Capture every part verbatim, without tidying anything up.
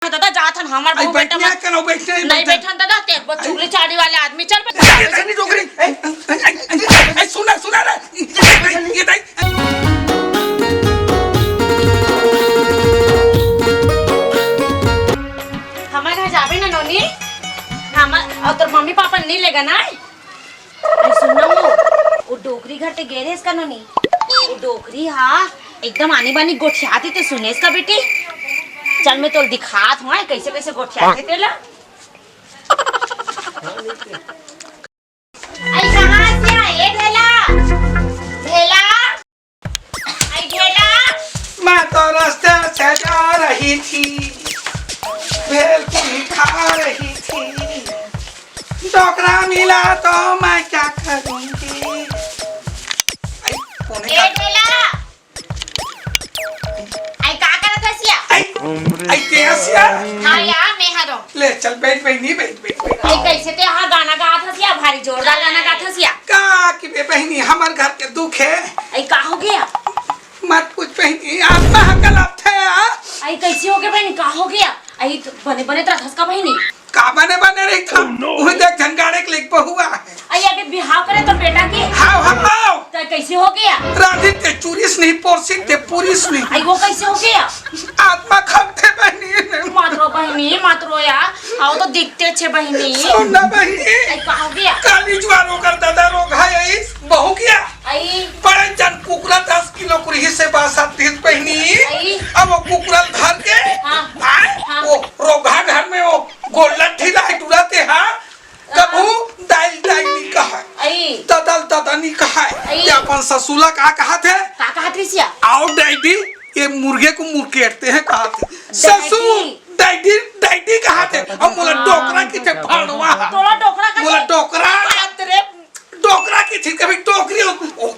दादा, जात हन, हमर अरे बहू बेटा बैठने मत। करो, बैठने, नहीं बैठने। बैठन दादा, ते एक बार चुगली चाड़ी वाले आदमी, चल बे। ये नहीं डोकरी। ए, ए, सुना, सुना रे। ये, ये, ये, ये, हमर घर जाबे ना नोनी, हमर, अउ तोर मम्मी पापा नहीं लेगा ना? अरे सुन ना वो, वो डोकरी घर ते गे रेहेस का नोनी? वो डोकरी हा एकदम आनी बानी गोठियाथे, ते सुनेस का बेटी? चल मैं तोला दिखात हूँ, कैसे कैसे गोठियाथे तेला। आई कहाँ से आए ढेला? ढेला? आई ढेला? मैं तो रास्ते से जा रही थी, भेलपुरी खा रही थी, डोकरा मिला तो मैं क्या करूँगी? आई, फोन ए का ढेला? आई का करत हस या? आई, आई के हस या? हाँ या, मैं हरों। ले चल, बैठ बहिनी, बैठ, बैठ, बैठ। आई कैसे ते हा गाना गात हस या? भारी जोरदार गाना गात हस या। का कि बे बहिनी, हमर घर के दुख हे। आई का हो गया? मत पूछ बहिनी, आत्मा हा कलपथे आ। आई कैसे हो गया बहिनी, का हो गया? आई तो बने बने तो रथस का बहिनी? का बने बने रही था? Oh, no। उहे देख झन गाड़े के लेके बहुआ हे। आई अभी बिहाव करे तो बेटा की? हाव, हाव। तो कैसे हो गया? राधिन ते चूरिस नहीं, पोरसिन ते पूरिस नहीं। आई वो कैसे हो गया? आत्मा खपथे बहिनी। मत रो बहिनी, मत रो या। आओ तो दिखते छे बहिनी। सुन ना बहिनी। आई का हो गया? काली जुआर ओकर दादा रोग है, यही बहु गया। आई। बड़े जन कुकरा दस किलो कुरही से बासत दिन बहिनी। आई। अब वो कुकरा धर के, हाँ। आए, हाँ। वो रोगहा घर में वो गोल्ला ठिला है, टुरा ते, हाँ। कभू दाई दाई नहीं कहा। आई। तदल तदल नहीं कहा। आई। ते अपन ससुला का कहा थे? का कहा थे सिया? आओ डैडी, ये मुर्गे को मुर्गेटते हैं कहा थे। डैडी। ससुर, डैडी, डैडी कहा थे। अब मोला हाँ। डोकरा की थे भाड़वा। तोला डोकरा का मोला थे? डोकरा। बाप रे। डोकरा की थी, कभी डोकरी हो, ओ,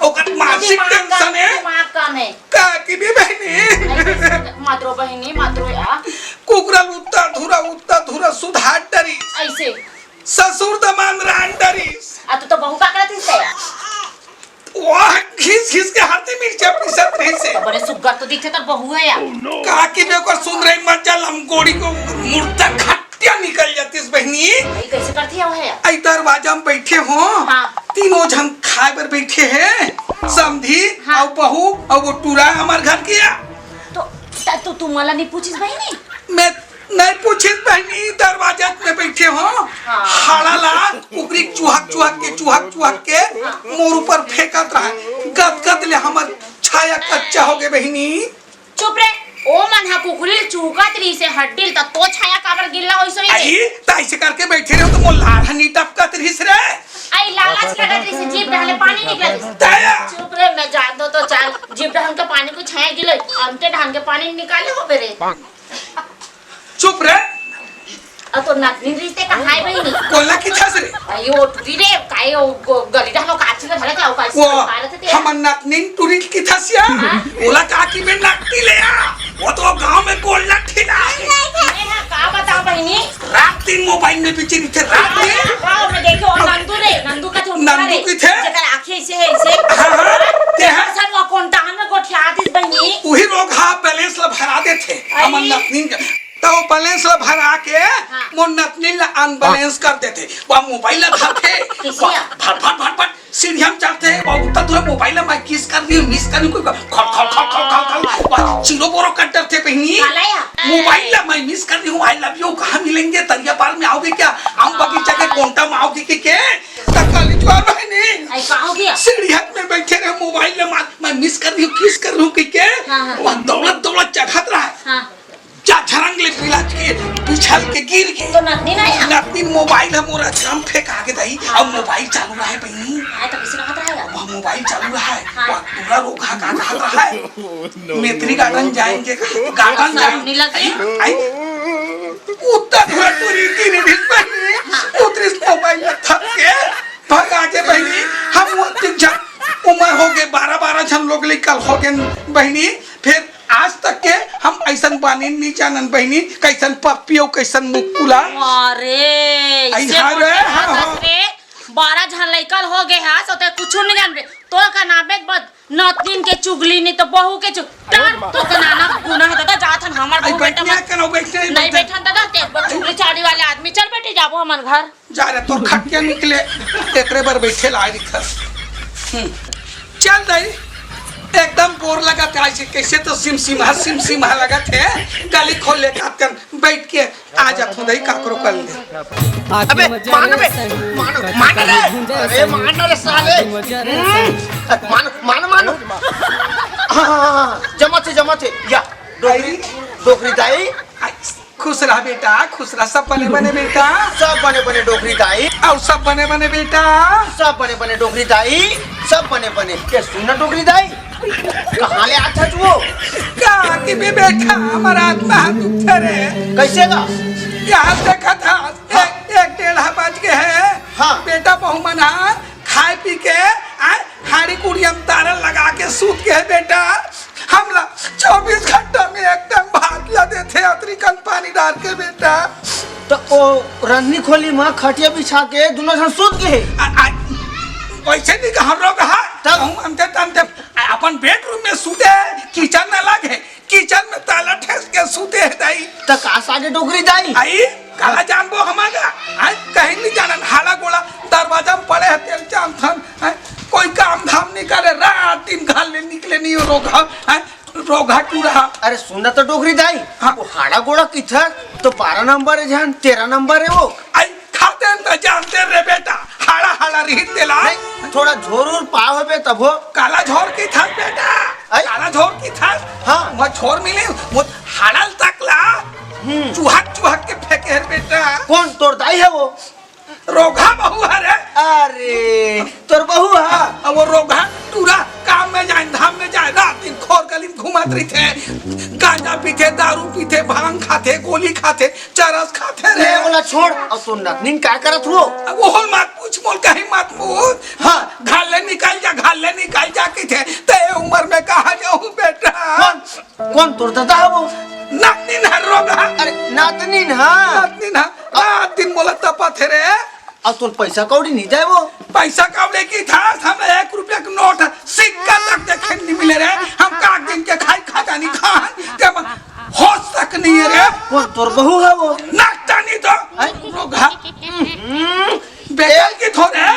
ओकर मानसिक दिमाग टेंशन कम है, है। दिमाग कम है। का की भी बहिनी? ऐसे मत रो बहिनी, मत रो या। कुकरा उत्ता धुरा, उत्ता धुरा सुधार डरी। ऐसे। ससुर दमान रान डरी। आ तू तो बहू का करत हिस या? वाह, घिस घिस के हरदी मिर्चा पीसत रहिस हे। बड़े सुग्घर तो दिखथे तोर बहू हे या। का की बे ओकर सुंदरई मजा लमगोड़ी को मुर्दा खटिया निकल जातिस बहिनी। ई कैसे करथे हो हे या? आई दरवाजा में बैठे हो। हाँ। तीनों झन खाए बर बैठे हे। समधी, हाँ। अउ बहू, अउ वो टूरा हमर घर के या। तो त-, तू, तू मोला नहीं पूछिस बहिनी? मैं नहीं पूछिस बहिनी, दरवाजा में बैठे हो। हाँ। हाड़ा ला, कुकरी चुहक चुहक के, चुहक चुहक के हाँ। मोर ऊपर फेंकत रहा। गद गद ले हमर छाया कच्चा हो गे बहिनी। चुप रे, ओ मन हा कुकरी चुहकत रहिस हे हड्डी ल, त तो छाया काबर गिल्ला होइस होही? आई, त ऐसे करके बैठे रहो तो मोर लार ह नी टपकत रहिस रे। आई लालच करत रहिस हे, जीभ डहले पानी निकलत रहिस। दया। चुप रे, मैं जान दो तो चाल, जीभ डहन के पानी को छाया गिले, अंते डहन के पानी निकाले हो बे रे। चुप रे। अउ तोर नतनीन रिहिस ते कहाँ हे बहिनी? कोला किथस रे? अई ओ टूरी रे, काय ओ गो-, गली डहनो काची का धरे थे, ओ काची वो का धरे थे ते? हमर नतनीन टूरी किथस या? हाँ? ओला का की में नकटी ले आ। वो तो गांव में कोला ठिला हे। अरे हाँ, का बताओ बहिनी? रात दिन मोबाइल में बिजी रहिथे, रात दिन। हाँ, मैं देखे ओ नंदू रे, नंदू का छोटू नंदू रे, किथे? जेकर आँखी ऐसे हे, ऐसे। हाँ, हाँ, ते हा? अइसन वो कोन टान में गोठियातिस बहिनी? उही रोगहा बैलेंस ला भरा देथे। अई। हमर नतनीन के। त वो बैलेंस ला भरा के हाँ। मोर नतनीन ला अनबैलेंस कर देथे। वो मोबाइल ला धरथे। किसिया? भट, भट, भट, भट, सीढ़िया में चढ़थे। वो उत्ता धुरा मोबाइल ला मैं किस कर रही हूँ, मिस कर रही हूँ, कोई खल, खल, खल, खल, खल, खल, वो चीरो बोरो कर डरथे बहिनी। काला या? मोबाइल ला मैं मिस कर रही हूँ, I love you, कहाँ मिलेंगे, तरिया पार में आओगे क्या, आम बगीचा के कोंटा में आओगे के, के? त काली जुआर बहिनी। आई का हो गया? सीढ़िया में बैठे रहे, मोबाइल ला मार, मैं मिस कर रही हूँ, किस कर रही हूँ के, के? हाँ, हाँ। वो दौड़त, दौड़त चढ़त रहा। हाँ। जा झरंग ले बिलच के, बिछल के गिर गे। तो नतनीन आया? नतनीन मोबाइल ह मोर अचरा म फेंका गे दाई, हाँ। अउ मोबाइल चालू रहे बहिनी। हाँ, तो किसी का खतरा है? वह मोबाइल चालू रहे, हाँ। वह पूरा रोगहा का कहत रहे। मेत्री गार्डन जाएंगे, गार्डन जाएंगे। नहीं लगे। आई, आई। उत्ता धुरा टूरी गिरी भिल बहिनी, हाँ। उतरिस मोबाइल ल थप के, भगा गे बहिनी। हम वो तीन झन उमर हो गे, बारह बारह झन लोग लइका हो गे बहिनी। फिर आज तक के हम अइसन बानी नी जानन बहिनी, कइसन पप्पी अउ कइसन मुक्कुला। अरे, अइसे हाँ रे, बोलथे हाँ, हाँ। हस रे, बारह झन लइका हो गे हस, त कुछु नी जानबे। तोर का नाम हे बद-, नतिन के चुगली नहीं तो बहू के चुग-, डार तो के नाना गुना है दादा, जात हन हमर बहू बेटा मत। नहीं बैठन दादा, ते एक बार चुगली चाड़ी वाले आदमी। चल बेटी, जाबो हमन घर। जा रे, तोर खटिया निकले, एकरे बर बैठे ला आए दिखत। हम्म। चल दाई, एकदम बोर लगत हे आज, कैसे तो सिमसिमहा, सिमसिमहा लगत हे। गली खोल ले कातकन, बैठ के आ जा खुद ही काकरो कर ले। अबे, मान बे, मान, मान रे। अरे, मान रे साले। हम्म, मान, मान, मान। हाँ, हाँ, हाँ, हाँ, जमा थे, जमा थे। या, डोकरी, आई। डोकरी दाई। आई। खुश रह बेटा, खुश रह, सब बने बने बेटा। सब बने बने डोकरी दाई। अउ सब बने बने बेटा। सब बने बने डोकरी दाई, सब बने बने। ये सुन ना डोकरी दाई, कहाँ ले आत हस वो? का कि बे बेटा, हमर आत्मा ह दुखथे रे। कैसे का? यहाँ देखत हस, हाँ। एक, एक डेढ़ बज गे हे। हाँ। बेटा बहू मन ह खाए पी के, आय, हाड़ी कुड़िया म तारा लगा के सूत गे हे बेटा। हमला चौबीस घंटा में एक टाइम भात ला देथे, अतरी कन पानी डार के बेटा। त ओ रन्नी खोली म खटिया बिछा के दुनों झन सूत गे हे। आ, आ, वैसे नहीं कहा रोग हा। तब? हम अंते तंते अपन बेडरूम में सूते हे, किचन अलग हे, किचन में ताला ठेस के सूते हे दाई। त का सागे डोकरी दाई? आई, काला जानबो हमारा? आई, कहीं नहीं जानन, हाला गोला दरवाजा में पड़े हे, तेल चांथन, आई, कोई काम धाम नहीं करे, रात दिन घर ले निकले नहीं हो रोग हा, आई, रोग हा टूरा हा। अरे सुन ना तो डोकरी दाई, हाँ। वो हाड़ा गोड़ा किथर तो बारह नंबर हे, झन तेरह नंबर हे वो। आई, खाते हैं तो जानते रे बेटा, हाड़ा हाड़ा रही तेला। नहीं, थोड़ा झोर उर पाव होबे तब हो। काला झोर किथस बेटा, आई? काला झोर किथस। हाँ। वो झोर मिली, वो हाड़ल तक ला, हम्म। चुहक चुहक के फेंके हे बेटा। कौन तोर दाई हे वो? रोगहा बहू हे रे। अरे, तोर बहू हे? अब वो रोगहा टूरा काम में जाए, धाम में जाए, रात दिन खोर गली में घूमत रहिथे, गांजा पीथे, दारू पीथे, भांग खाथे, गोली खाथे, चरस खाथे रे। ले, ओला छोड़। अउ तोर नतनीन का करत हो? अब ओहल मत पूछ, मोल कहीं मत पूछ। हाँ। घर ले निकल जा, घर ले निकल जा किथे। ते उम्र में कहाँ जाहूँ बेटा? कौन, कौन तोर ददा हे वो? नतनीन हे रोगहा। अरे, नतनीन हे? नतनीन हे। रात दिन मोला तपथे रे। अउ तोर पैसा कौड़ी नहीं जाए वो? पैसा कौड़ी किथस, हमला एक रुपया के नोट, सिक्का तक देखे नहीं मिले रे। हम का दिन के खाई खजानी खान, ते म-, होश तक नहीं हे रे। कौन तोर बहू हे वो? नतनीन तो। हैं? रोगहा। हम्म। बेटा ए, किथों रे?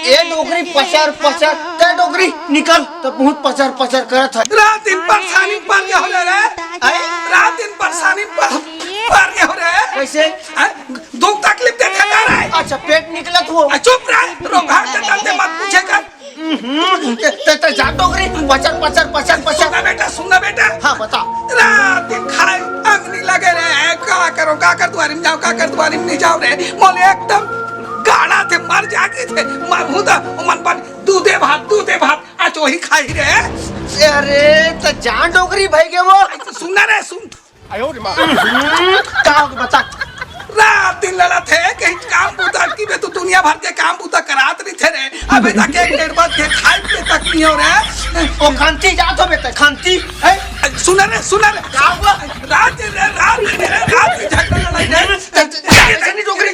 ए डोकरी पचर पचर, ते डोकरी निकल, त बहुत पचर पचर करत हे। रात दिन परेशानी पर गे हो रे। हैं? रात दिन परेशानी पर, पर गे हो रे। कैसे? हैं? दुख तकलीफ देथे ना रे। अच्छा, पेट निकलत हो। आ, चुप रह, रोगहा के चलते मत पूछे कर। हम्म, ते, ते, ते जा डोकरी, पचर, पचर, पचर, पचर। सुन ना बेटा, सुन ना बेटा। हाँ, बता। रात दिन खाए अंग नहीं लगे रे, का करो, काकर दुआरी में जाओ, काकर दुआरी में नहीं जाओ रे। मोले एकदम गाड़ा थे, मर जाके थे, मरहूँ त ओमन पर दूधे भात, दूधे भात, आज वही खाई रे। अरे, त जा डोकरी भई गे वो। सुन ना रे, सुन। हम्म, का होगे बता। रात दिन लड़त हे, कहीं काम बूता अटकी बे, तू दुनिया भर के काम बूता करात रहिथे रे। अबे तक एक डेढ़ बज के खाए पिए तक नहीं हो रे। ओ खंती जात हो बेटा, खंती। हैं? सुन रे, सुन रे। का हुआ? रात दिन रे, रात दिन रे, रात दिन झगड़ा लड़ाई रे। कैसे नहीं डोकरी?